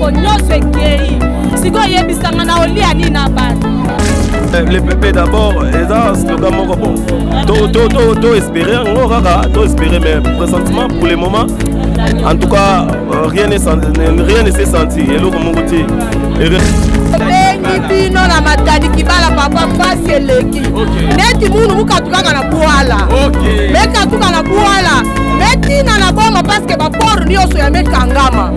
Mbongo nyonso ekei. Sikoyo yebisanga na olia nini na bana? Le peuple d'abord eza slogan moko bon to to to to espérer yango kaka to espérer, mais présentement, pour le moment en tout cas, rien n'est rien ne s'est senti, eloko moko te. Tobengi bino na Matadi Kibala, papa, pasi eleki neti munu mukatu kaka na bwala, mekatuka na bwala, metina na boma parce que baport nyonso ya mekangama.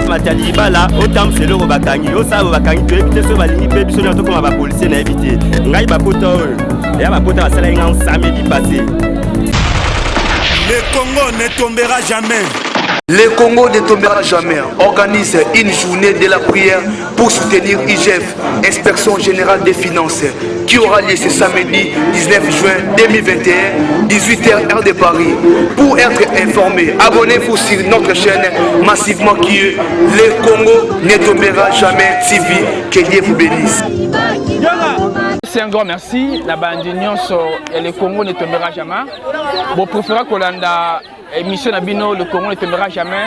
Matadi Kibala, otambwisa eloko bakangi, osala bakangi, toyebi te soki balingi mpe biso nyonso tokoma bapolicier. Nayebi te ngai bapota oyo eya bapota basalaki ngai samedi passé. Le Congo ne tombera jamais. Le Congo ne tombera jamais organise une journée de la prière pour soutenir IGF, Inspection Générale des Finances, qui aura lieu ce samedi 19 juin 2021, 18h heure de Paris. Pour être informé, abonnez-vous sur notre chaîne massivement qui est Le Congo ne tombera jamais TV. Que Dieu vous bénisse. C'est un grand merci. La bande nyonso, le Congo ne tombera jamais. Bon, préférez kolanda émission na bino Le Congo ne tombera jamais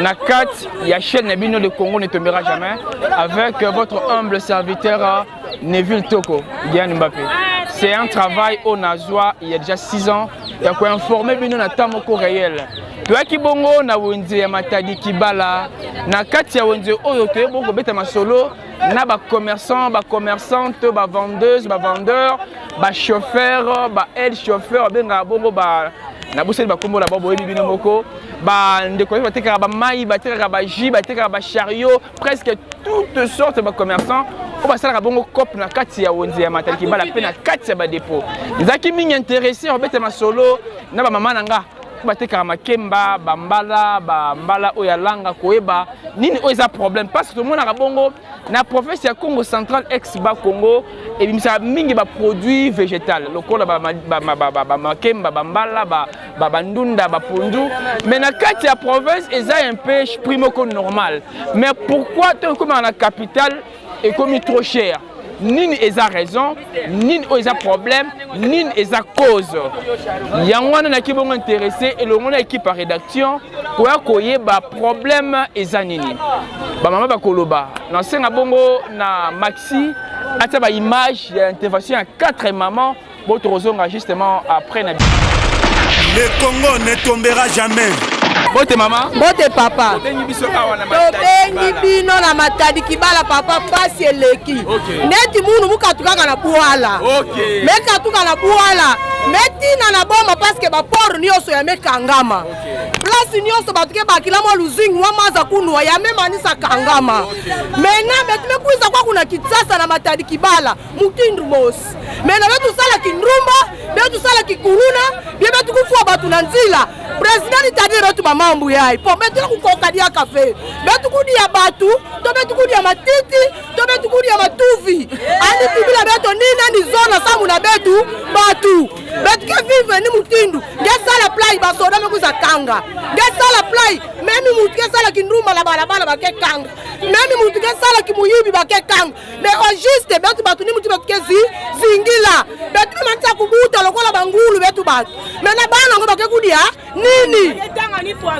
na kati ya chaîne na bino Le Congo ne tombera jamais avec votre humble serviteur Neville Toko Diane Mbappé. C'est un travail oyo nazwa il y a déjà 6 ans ya koinformer bino na temps moko réel. Toyaki bongo na wenze ya Matadi Kibala. Na kati ya wenze oyo, toyebi kobeta masolo na bacommerçant, bacommerçante, bavendeuse, bavendeur, bachauffeur, baaide chauffeur, babengaka bongo ba nabosani bakombo na bango, boyebi bino moko. Bandeko nyonso batekaka bamai, batekaka bajus, batekaka bachariot, presque toutes sortes bacommerçant oyo basalaka bongo cope na kati ya wenze ya Matadi Kibala mpe na kati ya badépôt. Ezalaki mingi intéressé kobeta masolo na bamama na nga oyo batekaka makemba, bambala, bambala oyo alanga, koyeba nini oyo eza problème, parce que tomonaka bongo na province ya Congo Central, ex Bas Congo, ebimisaka mingi baproduit végétal lokola bamakemba, bambala, bandunda, bapondu, mais na kati ya province eza un peu prix moko normal. Mais pourquoi to ekomaka na capitale ekomi trop cher? Nini eza raison? Nini oyo eza problème? Nini eza cause? Yango wana naki bongo intéressé elongo na équipe ya rédaction koya koyeba problème eza nini. Bamama bakoloba. Nasenga bongo na Maxi atia baimage ya intervention ya 4 mamans bo tokozonga justement après na Le Congo ne tombera jamais. Bote mama. Mbote papa. Obengi biso awa na Tobengi bino na Matadi Kibala, papa, pasi eleki neti munu mukatu kaka na bwala, mekatuka na bwala, metina na boma parce que baport nyonso ya mekangama, place nyonso bato ke bakila mwa luzingu mwa maza kunwa ya memanisa kangama. Mena betu mekwiza kwa kuna Kinshasa na Matadi Kibala mukindu mosi. Mena betusala kindumba, betusala kikuluna, bie betukufua bato na nzila. Président ditadire betu bamambu yai po betula kukoka diaka fe betukudia bato to betukudia matiti to betukudia matuvi andi tubila beto nini andi zona sambu na betu batu betu ke vivre ni mutindu ngesala plai basoda mekuza kanga ngesala plai memi mutu kesala kindumba na balabala bake kanga memi mutu kesala kimuyibi bake kanga. Mais au juste betu bato ni mutu betu ke zingila betu bemanisa kubuta lokola bangulu betu bato. Me na bana yango bake kudia nini?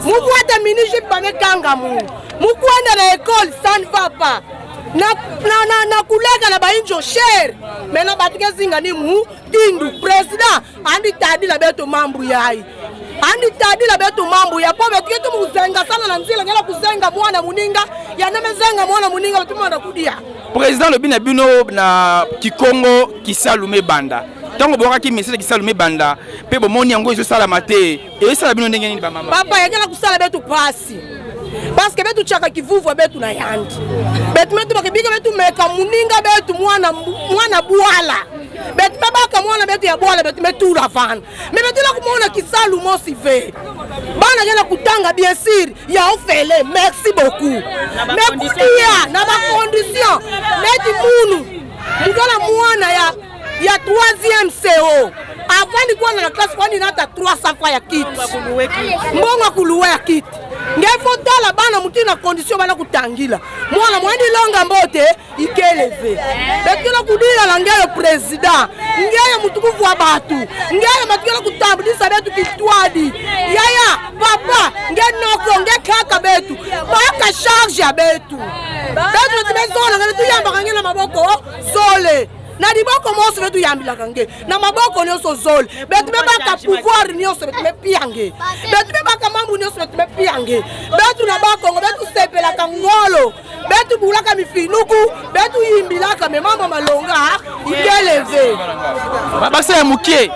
Mukwata mini jupe bamekanga munu mukwenda na école, ça ne va pas na, na, na, na kuleka na bainjo cher. Me na bato ke zinga ni mu tindu. Président andi tadila beto mambu yai, andi tadila beto mambu ya po betu ke tumukuzenga sana na nzila ngela kuzenga mwana muninga ya nemezenga mwana muninga betu mwana kudia. Président alobi na bino na kikongo kisalu mebanda. Ntango boyokaki message kisalu mebanda mpe bomoni yango ezosalama te, ezosala bino ndenge nini, bamama? Papa, yengela kusala betu pasi parce que betu chaka kivuvu betu na yandi betu metu bakibika betu meka muninga betu mwana mwana bwala betu mebaka mwana betu ya bwala betu metula vana me betu la kumona kisalu mosi ve bana ngela kutanga, bien sûr ya ofele, merci beaucoup, me kudia na bacondition neti munu mukala mwana ya 3e CO avandi kwana na classe kwani nata 300 francs ya kiti, mbongo akuluwa ya kiti. Nge fo tala bana muti na condition bana kutangila mwana mwandi longa mbote ikeleve betukela kudila na ngeyo président ngeyo mutukufu wa batu ngeyo matukela kutambulisa betu kitwadi yaya papa nge noko nge kaka betu baka charge. Charge ya betu betu beti bezolanga betu yambaka nge na maboko zole na liboko moso betu yambilaka nge na maboko nyonso zole betu bebaka pouvoir nyonso betu bepia nge betu bebaka mambu nyonso betu bepia nge betu na bakongo betu sepelaka ngolo betu bulaka mifinuku betu yimbilaka me mambo malonga ikeleve basa ya moke.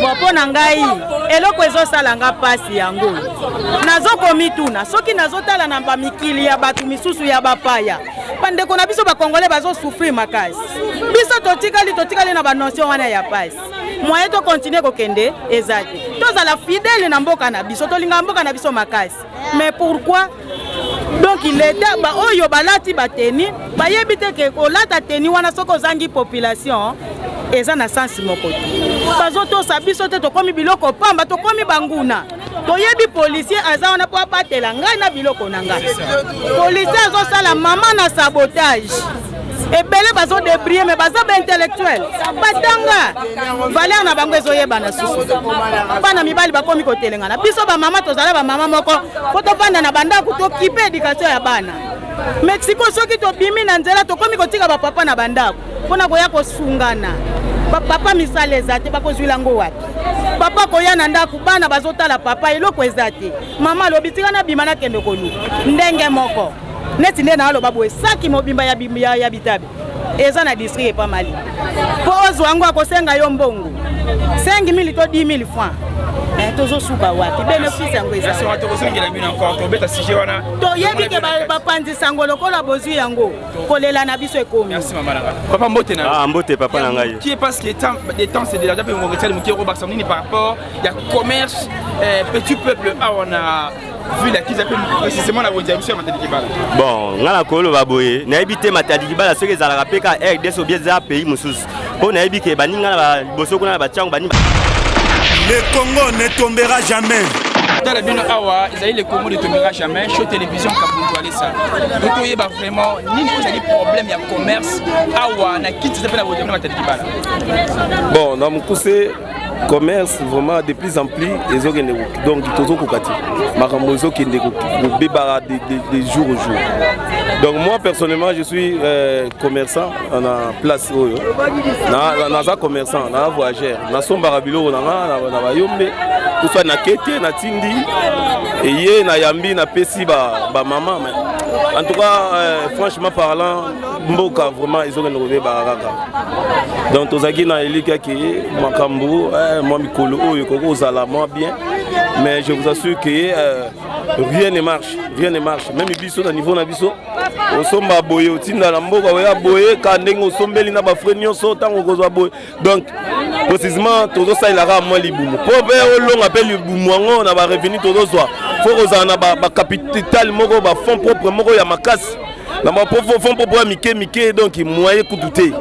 Bon, mpo na ngai eloko ezosala nga mpasi yango nazokomituna soki nazotala na bamikili ya bato misusu ya bapaya, bandeko na biso bakongole bazosouffrir makasi, biso totikali totikali na banotion wana ya mpasi. Moyen tocontinuer kokende eza te. Tozala fidèle na mboka na biso, tolingaka mboka na biso makasi, mais pourquoi donc leta baoyo balati batenue bayebi te ke kolata tenue wana soki ozangi population eza na sens moko te? Bazotosa biso te, tokomi biloko pamba, tokomi banguna. Toyebi policier aza wana mpo abatela ngai na biloko na ngai. Policier azosala mama na sabotage. Ebele bazodébrouiller, mais baza baintellectuel, batanga, valeur na bango ezoyebana susu. Bana mibali bakomi kotelengana. Biso bamama tozala bamama moko po tovanda na bandako, tokipe éducation ya bana. Mexico, soki tobimi na nzela, tokomi kotika bapapa na bandako mpona koya kosungana. Bapapa misala eza te, bakozwila yango wapi? Papa koya na ndako, bana bazotala papa, eloko eza te. Mama alobi: "Tika nabima, nakende koluka." Ndenge moko neti nde naaloba boye, saki mobimba ya bitabe eza na district epa mali, mpo ozwa yango akosenga yo mbongo 5000 to 10 000 francs. Tozosuka wapi? Bénéfice yango eza? Tokozongela bino encore, tobeta sujet wana. Toyebi ke bapanzi sango lokola bozwi yango, kolela na biso ekomi. Merci mama nanga. Papa, mbote na. Ah, mbote papa na ngai. Qui est parce que temps des temps c'est déjà pe ngongetsali moke okobakisa nini par rapport ya commerce petit peuple awa na ville ya Kinshasa, mpe précisément na wenze ya biso ya Matadi Kibala? Bon, ngai na koloba boye, nayebi te Matadi Kibala soki ezalaka mpe ka RDC obie eza pays mosusu, mpo nayebi ke baninga na liboso kuna na batiango bani. Le Congo ne tombera jamais. Tala bino awa, ezali Le Congo ne tombera jamais show télévision. Kabundu Alesa, to toyeba vraiment nini oyo ezali problème ya commerce awa na Kinshasa mpe na wenze na Matadi Kibala. Bon, na mokuse, commerce vraiment de plus en plus ezokende, donc tozokoka te, makambo ezokende kobebaka de jour au jour. Donc moi personnellement, je suis commerçant na place oyo. Naza commerçant, naza voyageur, nasombaka biloko na nga na bayombe kusa, nakete, natindi eye, nayambi, napesi bamama. Mais en tout cas, franchement parlant, mboka vraiment ezokende kobebaka kaka. Donc tozalaki na elikya ke makambo mwa mikolo oyo ekoki kozala mwa bien, mais je vous assure que rien ne marche, rien ne marche. Même biso na niveau na biso, osomba boye, otinda na mboka, oya boye ka ndenge osombeli na bafrais nyonso, ntango okozwa boye. Donc précisément tozosalela kaka mwa libumu mpo mpe olonga mpe libumu yango na barevenu tozozwa. Fo kozala na bacapital moko, bafonds propre moko ya makasi, na bafonds propre ya mike mike. Donc moyen kutu te,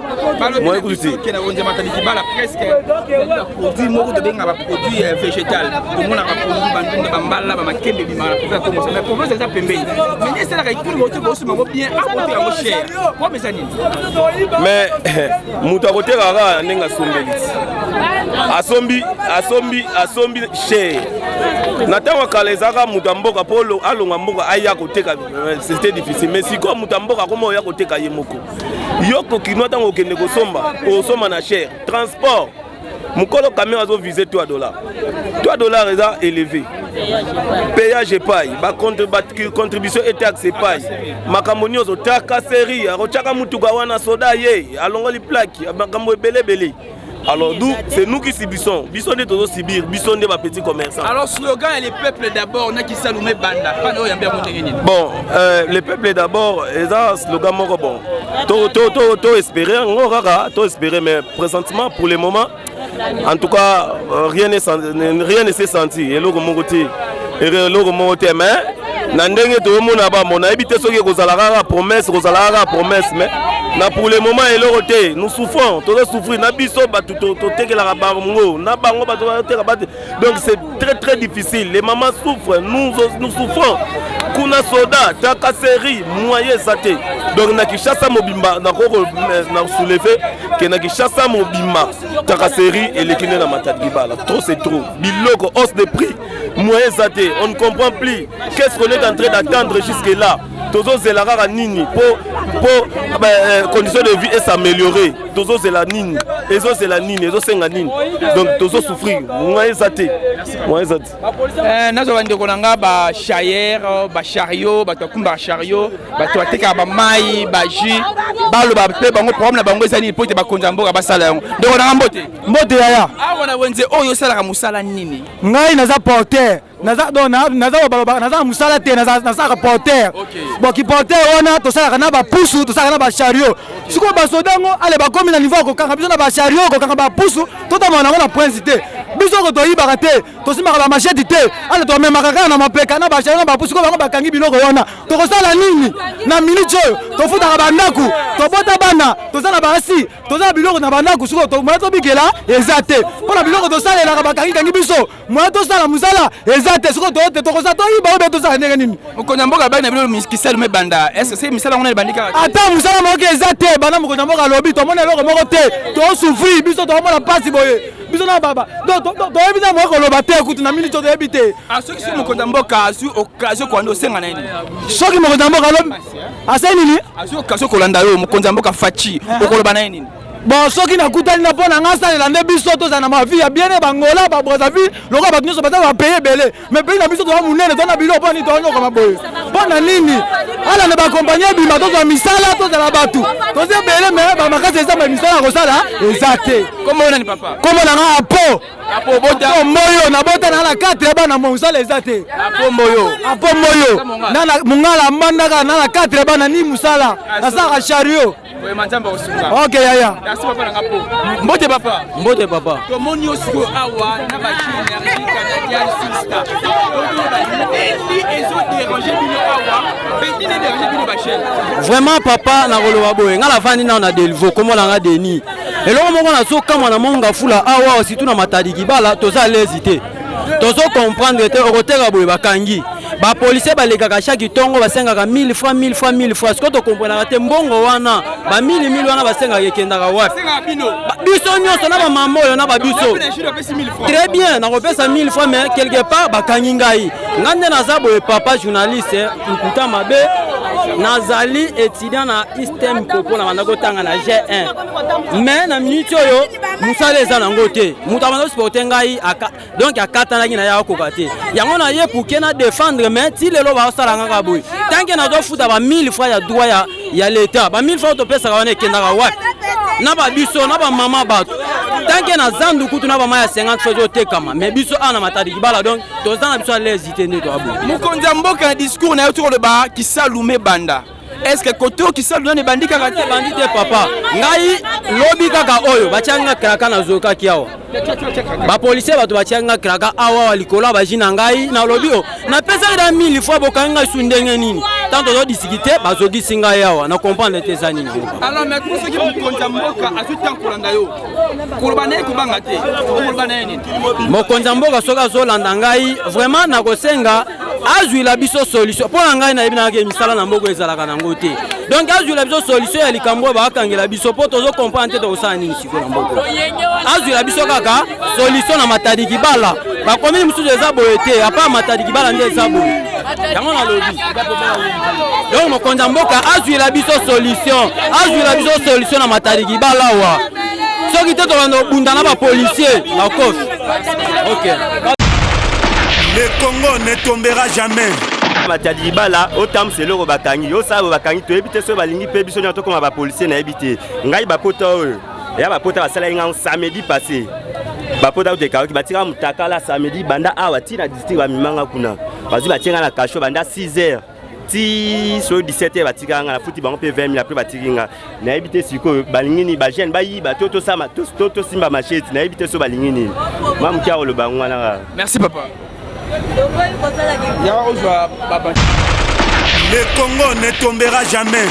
moyen kutu te. Na wenze Matadi Kibala, presque baproduit moko tobenga baproduit végétal, tomonaka baproduit bandunda, bambala, bamakembe ebimaka na province ya Kongo, mais province eza pembeni, mais nde esalaka ekulu bote bosoma yango bien, akote yango cher, problème eza nini? Mais moto akoteka kaka ndenge asombeli ti asombi, asombi, asombi cher. Na ntango ya kala ezalaka moto ya mboka mpo alonga mboka aya koteka, c'était difficile, mais sikoyo moto ya mboka akoma oya koteka ye moko. Yo kokinois, ntango okende kosomba, osomba na cher. Transport, mokolo camion azovise 3 dollar, 3 dollar eza élevé. Péage epai, bacontribution et taxe epai, makambo nyonso, tracasserie, akotiaka mutuka wana, soda ye alongoli plaque, makambo ebele ebele. Alors d'où c'est nous qui subissons, biso nde tozosubir, biso nde bapetit commerçant. Alors slogan ya "le peuple d'abord" na kisalume banda pana oyo yambi yango ndenge nini? Bon, "le peuple d'abord" eza slogan moko bon, to, to, to, to espérer yango kaka, to espérer. Mais présentement, pour le moment en tout cas, rien ne s'est senti, eloko moko te, eloko moko te. Mais na ndenge toomona bamo, nayebi te soki ekozala kaka promesse, ekozala kaka promesse, mais Na pour le moment eloko te, nous souffrons, tozo souffrir na biso bato totekelaka bango, na bango bato bateka bato. Donc c'est très très difficile. Les mamans souffrent, nous nous souffrons. Kuna soda, tracasserie, moyen eza te. Donc na Kinshasa mobimba nakoko na soulever que na Kinshasa mobimba tracasserie eleki nde na Matadi Kibala. Trop c'est trop. Biloko hausse de prix, moyen eza te. On ne comprend plus. Qu'est-ce qu'on est en train d'attendre jusque là? Tozozela kaka nini po po condition de vie s'améliorer. Tozozela nini? Ezozela nini? Ezosenga nini? Donc tozo souffrir. Moyen eza te. Moyen eza te. Nazwa bandeko na nga ba chayere, ba chariot, bato bakumbaka chariot, bato batekaka bamai, bajus, baloba mpe bango problème na bango eza nini po ete bakonzi ya mboka basala yango. Ndeko na nga mbote. Mbote yaya. Awa na wenze oyo osalaka mosala nini? Ngai naza porteur. Naza donc naza balobaka naza na mosala te, nasalaka porteur. Bon ki porteur wana tosalaka na bapusu, tosalaka na bachariot. Sikoyo basoda yango ale bakomi na niveau ya kokanga biso na bachariot, kokanga bapusu, totambola nango na prince te. Biso ko toyibaka te, tosimbaka ba machette te, ale tomemaka kaka na mapeka na bachariot na bapusu. Sikoyo bango bakangi biloko wana, tokosala nini na minute oyo? Tofutaka bandako, tobota bana, toza na basi, toza na biloko na bandako. Sikoyo moyen tobikela eza te, mpona biloko tosalelaka bakangikangi biso, moyen tosala mosala eza te. Sikoyo toyote tokosa toyiba oyo be tosala ndenge nini? Mokonzi ya mboka abaki na bino kisalu me banda, est ce que misala yango ebandi kaka? Ata mosala moko eza te, banda mokonzi ya mboka alobi tomona eloko moko te, tosouffrir biso, tokomona mpasi boye biso na baba. Donc toyebi na moyen koloba te, kutu na minute toyebi te. Soki soki mokonzi ya mboka azwi occasion kolanda, osenga na ye nini? Soki mokonzi ya mboka alobi asali nini? Azwi occasion kolanda yo, mokonzi ya mboka Fatshi, okoloba na ye nini? Bon, soki nakutani na mpo na nga asalela nde biso tozala na mavi ya bien, bangola, babrazzaville, lokola bato nyonso baza bapays ebele, mais pays na biso toza monene, toza na biloko, mpo nini toanyokama boye? Mpo na nini alanda bakompagnie ebima, tozwa misala, tozala bato toza ebele, mais bamakasi eza, ma misala ya kosala eza te. Kombo nani papa? Kombo na nga Apo. Apo bota. Apo Moyo, nabota na na 4 bana, mosala eza te. Apo Moyo. Apo Moyo. Na mongala mbandaka na na 4 bana ni mosala. Nasalaka chariot. Ok yaya. Merci papa nanga po. Mbote papa. Mbote papa. Tomoni yo sikoyo awa na ba énergie canadienne sista. Nini ezo déranger bino awa? Pe nini déranger bino ba chaîne? Vraiment papa nakoloba boye, nga navandi nao na Delvaux, kombo na nga Denis. Eloko moko nazokamwa na Mont Ngafula awa, surtout na Matadi Kibala, toza à l'aise te. Tozo comprendre te, okoteka boye bakangi. Ba policiers balekaka chaque tongo basengaka 1000 francs, 1000 francs, 1000 francs. Sikoyo tokomprenaka te mbongo wana, ba 1000 1000 wana basengaka ekendaka wapi? Biso nyonso na ba mama oyo na ba biso. Très bien, nakopesa 1000 francs mais quelque part bakangi ngai. Ngai nde naza boye papa journaliste, nkuta mabe. Nazali étudiant na ISTM Popo, na banda kotanga na G1. Mais na minute oyo mosala eza nango te. Moto abanda supporter ngai donc akatanaki na ye akoka te. Yango na ye pour que na défendre, mais ti lelo baosala kaka boye. Tant que nazofuta ba 1000 francs ya droit ya l'État, ba 1000 francs topesaka wana ekendaka wapi? Na ba biso na ba mama bato. Tant que na zandu kutu na ba mama ya 50 francs ezotekama, mais biso awa na Matadi Kibala donc toza na biso à l'aise te nde toaboye. Mokonzi ya mboka na discours na ye tokoloba kisalu me banda. Est-ce que koto kisalu nani ebandi kaka te? Ebandi te papa. Ngai lobi kaka oyo batiaki nga kraka na zokaki awa. Ba policier bato batiaki nga kraka awa wa likolo ya baji na ngai, nalobi o napesaki da 1000 fois bokangi ngai su ndenge nini? Tant tozo discuter bazogisi ngai awa, na comprendre te eza nini. Alors mais pour soki mokonzi ya mboka azwi temps kolanda yo, koloba na ye kobanga te, okoloba na ye nini? Mokonzi ya mboka soki azolanda ngai vraiment nakosenga azwila biso solution. Mpo na ngai nayebi nayaki misala na mboka ezalaka nango te, donc azwila biso solution ya likambo oyo bakangela biso, mpo tozo comprendre te tokosala nini sikoyo na mboka. Azwila biso kaka solution na Matadi Kibala. Bakomini mosusu eza boye te, apa Matadi Kibala nde eza boye. Yango nalobi donc mokonzi ya mboka azwila biso solution, azwila biso solution na Matadi Kibala awa. Soki te tobanda kobunda na bapolisier na kofi. Ok. Le Congo ne tombera jamais. Matadi Kibala otambusa eloko bakangi, osala boye bakangi, toyebi te soki balingi mpe biso nyonso tokóma bapolisier, nayebi te. Ngai bapota oyo ya bapota basalaki ngai samedi passé, bapota oyo tekawaki batikaka motakala samedi banda awa ti na district, bamimanga kuna, bazwi batie ngai na cachot banda 6 heures ti soki 17 heures, batikaka ngai, nafuti bango mpe 20 000, après batiki nga. Nayebi te sikoyo balingi nini, bajeune bayiba to tosama to tosimba machete, nayebi te so balingi nini. Ma moke akoloba yango wana kaka. Merci papa. Yaka ozwa baba. Le Congo ne tombera jamais.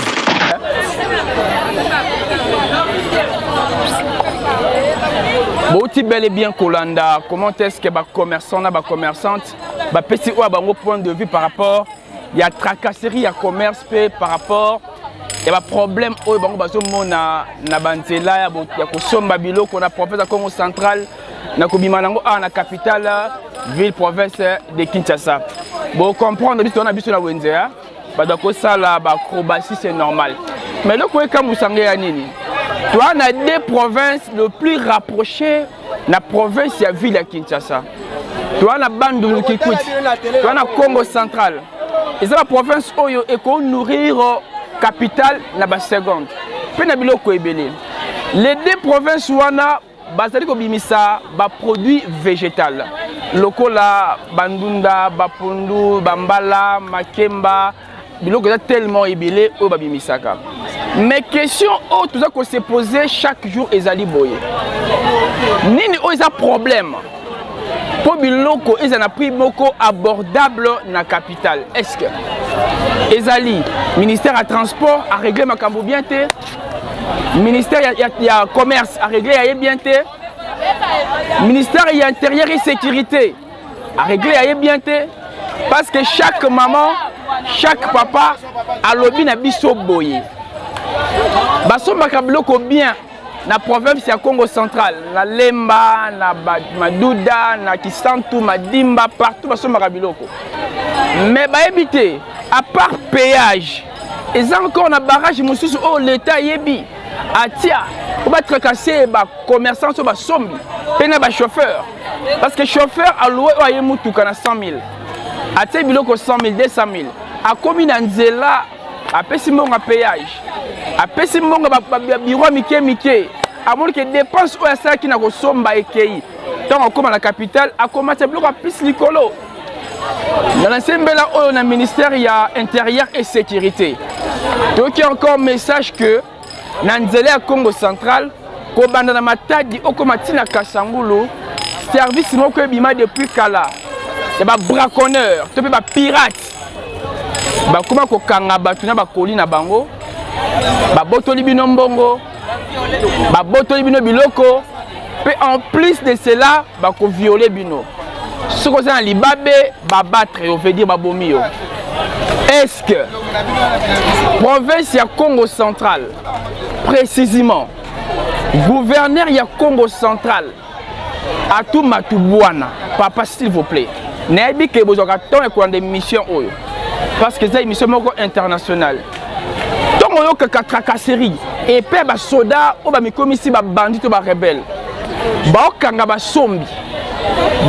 Bouti bel et bien kolanda comment est-ce que ba commerçants na ba commerçantes bapesi oyo bango point de vue par rapport ya tracasserie ya commerce mpe par rapport ya baproblème oyo bango bazomona na banzela ya kosomba biloko na province ya Congo central na kobima nango awa na capitale ville province de Kinshasa. Bo comprendre biso na biso na wenze ya bato bakosala baacrobatie, c'est normal, mais eloko ekamwisa ngai ya nini? Toa na deux provinces le plus rapproché na province ya ville ya Kinshasa. Toa na Bandundu, Kikwit, toa na Congo central. Eza ba province oyo ekonourrir capitale na baseconde mpe na biloko ebele. Les deux provinces wana bazali kobimisa baproduit végétal lokola bandunda, bapondu, bambala, makemba, biloko eza tellement ebele oyo babimisaka. Mais question oyo toza kose poser chaque jour ezali boye: nini oyo eza problème mpo biloko eza na prix moko abordable na capitale? Est ce que ezali ministère ya transport arégler makambo bien te, ministère ya commerce arégler ya ye bien te, ministère ya intérieur et sécurité arégler ya ye bien te? Parce que chaque maman, chaque papa alobi na biso boye: basombaka biloko bien na province ya Congo central, na Lemba, na Maduda, na Kisantu, Madimba, partout basombaka biloko, mais bayebi te, à part péage, eza encore na barrage mosusu oyo l'État ayebi atia po batracasser bacommerçant so basombi mpe na bachauffeur. Parce que chauffeur aloue oyo aye mutuka na 100 000, atie biloko 100 000, 200 000, akomi na nzela, apesi mbongo ya péage, apesi mbongo ya bureau mike mike, amoni ke dépense oyo asalaki na kosomba ekei. Ntango akóma na capitale, akomata biloko ya plus likolo. Na nsembela oyo na ministère ya intérieur et sécurité, toyoki encore message que na nzela ya Congo central, kobanda na Matadi okóma ntina Kasangulu, service moko ebima depuis kala ya babraconneur to mpe bapirate. Bakóma kokanga bato na bakoli na bango, babotoli bino mbongo, babotoli bino biloko, mpe en plus de cela bakovioler bino. Soki oza na libabe, babattre yo, veut dire babomi yo. Est ce que province ya Congo central, précisément gouverneur ya Congo central Atou Matubuana, papa, s'il vous plaît, nayebi ke bozwaka temps ya kolanda émission oyo parce que eza émission moko internationale. Ntongo oyokaka tracasserie epe basoda oyo bamikomisi babandi to barebele, baokanga basombi,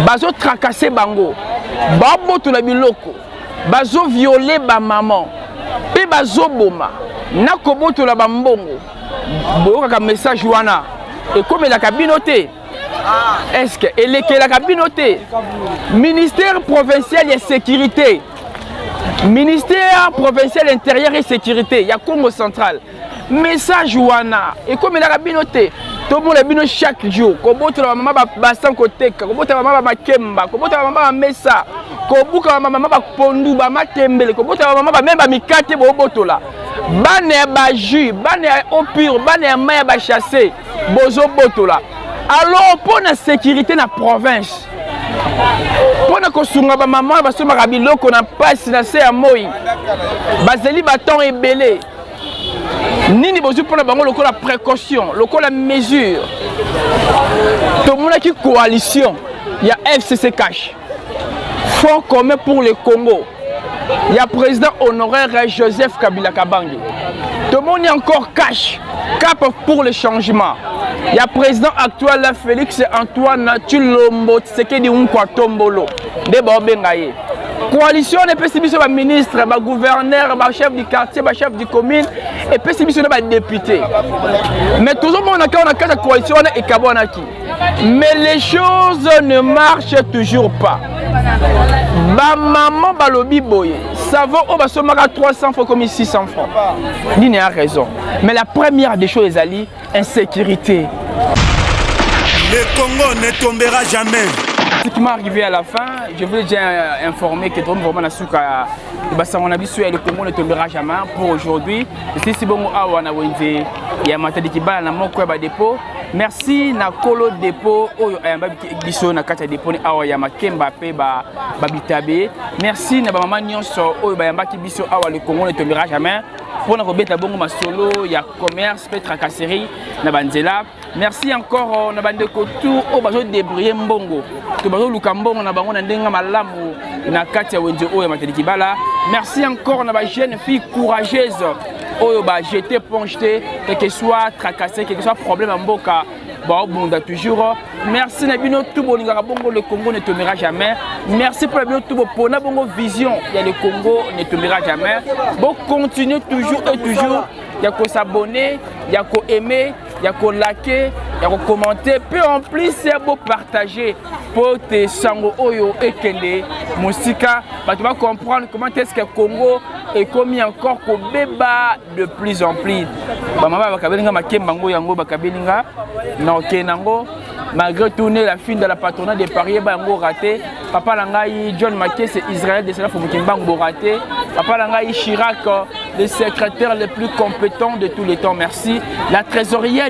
bazotracasser bango, baobotola biloko, bazovioler bamama mpe bazoboma na kobotola bambongo, boyokaka message wana ekomelaka bino te? Est ce que elekelaka bino te? Ministère provincial ya sécurité, ministère provincial intérieur et sécurité ya Congo central, message wana ekomelaka bino te? Tomona bino chaque jour kobotola bamama basan, koteka, kobotola bamama bamakemba, kobotola bamama bamesa, kobuka bamama bapondu, bamatembele, kobotola bamama bameme bamikate, bobotola bana ya bajus, bana ya eau pure, bana ya mai ya bachasse, bozobotola. Alors mpo na sécurité na province, mpo na kosunga bamama basombaka biloko na mpasi na se ya moi, bazali batemps ebele, nini bozwi mpona bango lokola précaution, lokola mesure? Tomonaki coalition ya FCC Cash, Front commun pour le Congo ya président honoraire Joseph Kabila Kabange. Tomoni encore Cash, Cap pour le changement ya président actuel Félix Antoine Tshilombo Tshisekedi Nkwa Tombolo nde baobenga ye. Coalition wana epesi biso baministre, bagouverneur, bachef du quartier, bachef du commune, epesi biso na badéputé. Mais tozomona kaka na kati ya coalition wana ekabwanaki, mais les choses ne marchent toujours pas. Bamama balobi boye: savon oyo basombaka 300 francs komi 600 francs. Nini ya raison? Mais la première des choses ezali insécurité. Le Congo ne tombera jamais. Pratiquement arrivé à la fin, je voulais déjà informer que tokomi vraiment na suka ya basango na biso ya Le Congo ne tombera jamais pour aujourd'hui. Esisi bongo awa na wenze ya Matadi Kibala na moko ya ba dépôt. Merci na kolo dépôt oyo ayamba biso na kati ya dépôt ni awa ya Makemba pe ba babitabe. Merci na ba mama nyonso oyo bayambaki biso awa Le Congo ne tombera jamais mpona kobeta bongo masolo ya commerce pe tracasserie na banzela. Merci encore na bandeko tout oyo bazo débrouiller mbongo to bazoluka mbongo na bango na ndenge malamu na kati ya wenze oyo ya Matadi Kibala. Merci encore na ba jeune fille courageuse oyo ba jeter ponche te, quel que soit tracasser, quel que soit problème ya mboka, baobunda toujours. Merci na bino tout bolingaka bongo Le Congo ne tombera jamais. Merci pour la bino tout bopona bongo vision ya Le Congo ne tombera jamais. Bo continuer toujours et toujours ya ko s'abonner, ya ko aimer, ya ko liker, ya ko commenter, pe en plus ya bo partager po te sango oyo ekende mosika, bato ba comprendre comment est-ce que Congo ekomi encore kobeba de plus en plus. Ba mama bakabeli nga makemba ngo yango bakabeli nga na okende nango malgré tout ne la fin de la patronat de Paris ba yango raté. Papa na ngai John Makese Israël de Sala Fumukimbangu bo raté. Papa na ngai Chirac, le secrétaire le plus compétent de tous les temps, merci. La trésorière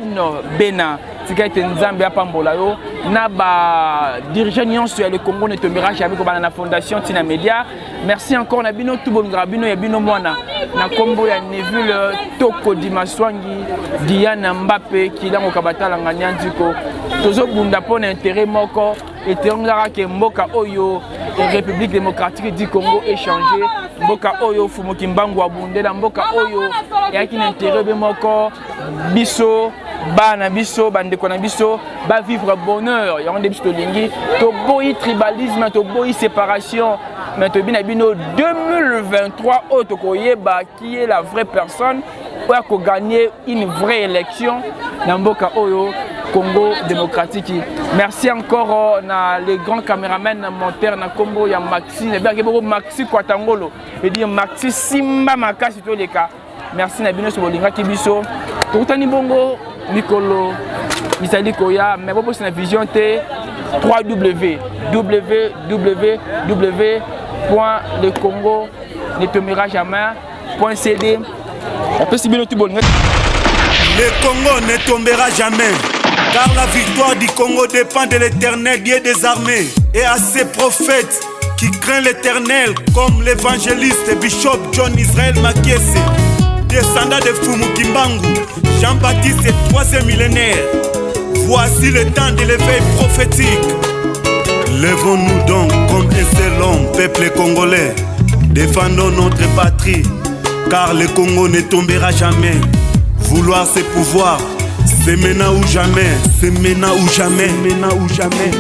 Bena, tika ete Nzambe apambola yo na ba dirigeant nyonso ya Le Congo ne tombera jamais kobanda na fondation Tina Media. Merci encore na bino tout bolingaka bino ya bino mwana na kombo ya Neville Toko Dimaswangi, Diana Mbappe, Kilango Kabatala Nganyanziko. Tozobunda mpo na intérêt moko, eteongaka ke mboka oyo République démocratique du Congo échanger, mboka oyo Fumu Kimbangu abundela, mboka oyo eyaki na intérêt be moko, biso bana biso bandeko na biso ba vivre bonheur. Yango nde biso tolingi, toboyi tribalisme, toboyi séparation, mais toyebi na bino 2023 oyo tokoyeba qui est la vraie personne oyo akogagner une vraie élection na mboka oyo Congo démocratique. Merci encore na les grands caméramans monteur na kombo ya Maxi, na bien boko Maxi Kwatangolo et dire Maxi Simba Makasi toleka. Merci na bino so bolingaki biso. Tokutani bongo mikolo misali koya, mais bobosi na vision te 3W W W W point le Congo ne tombera jamais point C D. Apesi bino tout bolingaki. Le Congo ne tombera jamais, car la victoire du Congo dépend de l'Éternel Dieu des armées et à ses prophètes qui craint l'Éternel, comme l'évangéliste Bishop John Israël Makiese, descendant de Fumu Kimbangu, Jean-Baptiste troisième millénaire. Voici le temps de l'éveil prophétique. Levons-nous donc comme un seul homme, peuple congolais. Défendons notre patrie, car le Congo ne tombera jamais. Vouloir ses pouvoirs, c'est maintenant ou jamais, c'est maintenant ou jamais, maintenant ou jamais.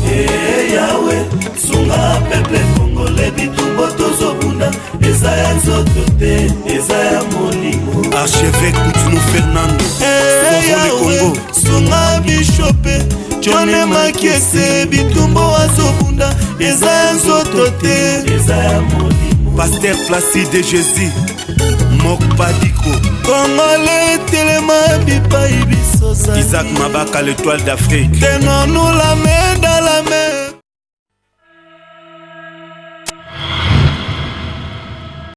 Eh Yahweh, sunga peuple congolais, bitumba tozobunda, eza ya nzoto te, eza ya molimo. Archevêque Kutino Fernando, Eh sauvons le Yahweh, Congo. sunga bishop John Makiese, bitumba azobunda, eza ya nzoto te, eza ya molimo. Pasteur Placide de Jésus, Mokpadiko. Congolais telema bipai biso zali. Isaac Mabaka, l'étoile d'Afrique. Tenons-nous la main dans la main.